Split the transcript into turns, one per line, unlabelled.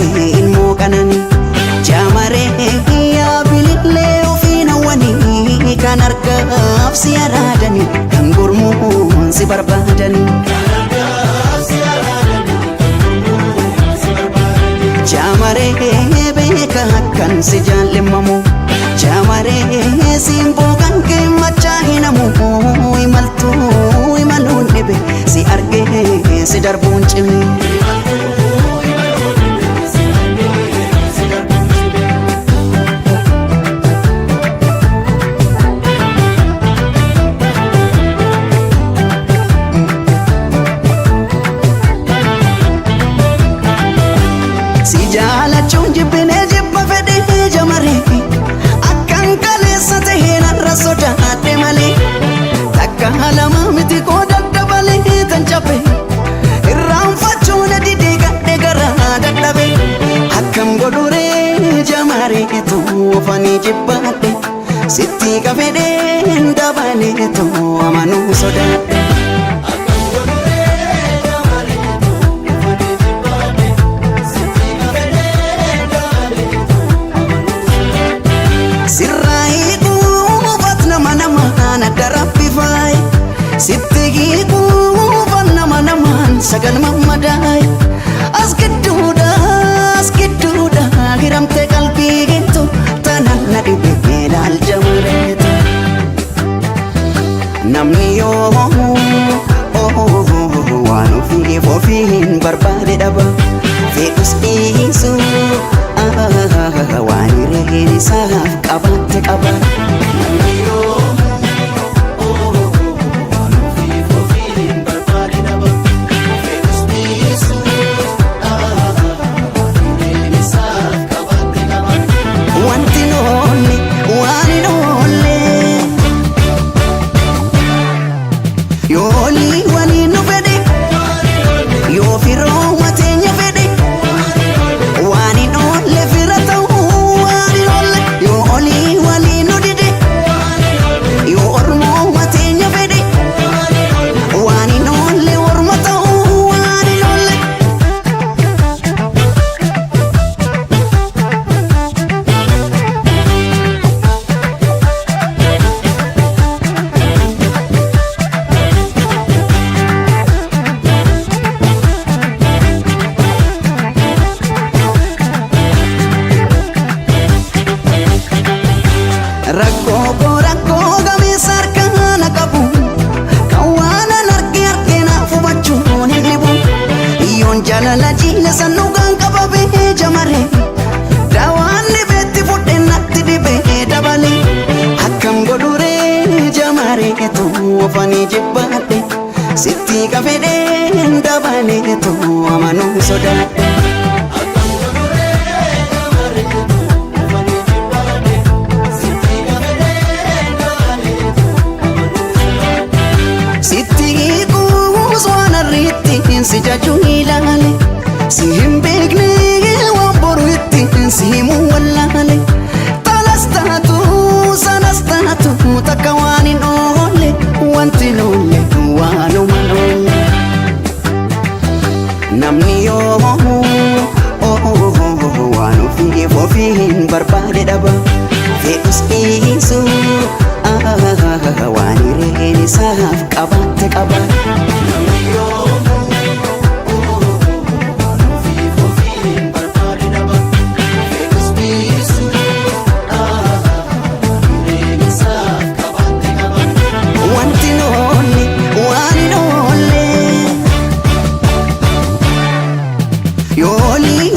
Eebbise ilmoo qananii jaamaree yaa bilillee ofiin hawwanii kan argaaf si araadanii kan gurmuun si barbaadanii. Jaamaree beeka akkan si jaallemmamu jaamaree simboo kan kee machaa hinamu imaltuu imaluun dhibe si argee si darbuun cime. Si jaalachuun jibbinee jibba fedhee jamaree akkan kaleessa ta'ee narra sodaadhe malee takka lama miti koo daddabalee tan cabe irraanfachuun didee gadhe garaa dadhabe akkam godhuree jamaree tuufanii jibbaadhe sitti kafedheen dabalee tuu amanuu sodaadhe. Sirraa hiikuufat nama namaan adda rabbi faaye sitti hiikuufat nama namaan sagal mammadaa'e as gidduudha as gidduudha hiramte qalbii gettu tanaan na dhibe ilaal jamareetu. Namni yoo waan ofiif ofiin barbaade dhaba fedhus dhiisu waan hireen isaaf qabaatte qaba. Namni yoo waan ofiif ofiin barbaade dhaba fedhus dhiisu waan hireen isaaf qabaatte qaba. Wanti noonni waan hin oolle. Yoolii waliin nu fedhe yoo firooma teenya fedhe waan hin oolle fira ta'uu waan hin oolle yoo olii waliin nu dide yoo ormooma teenya fedhe waan hin oolle orma ta'uu waan hin oolle. Rakkoo koo rakkoo gameessa harkaa na qabu kan waan an arge arge naaf hubachuun hin dhibu yoon jaalala jiila san dhugaan qabamee jamare daawaan dhibeetti fudhe natti dhibee dabale akkam godhuree jamaree tuufanii jibbaadhe sitti kafedheen dabalee tuu amanuu sodaadhe. Sitti hiikuus waan arriitti si jajuu ilaale si hin beekne waan boru itti si himuu wallaale talas taatu sanas taatu takka waan hin oolle wanti loolle waanuma oolle. Namni yoo waan ofiif ofiin barbaade dhaba fedhus dhiisu waan hireen isaaf qabaatte qaba. Namni yoo waan ofiif ofiin barbaade dhaba fedhus dhiisu waan hireen isaaf qabaatte qaba. Wanti noonni waan hin oolle. Yoolii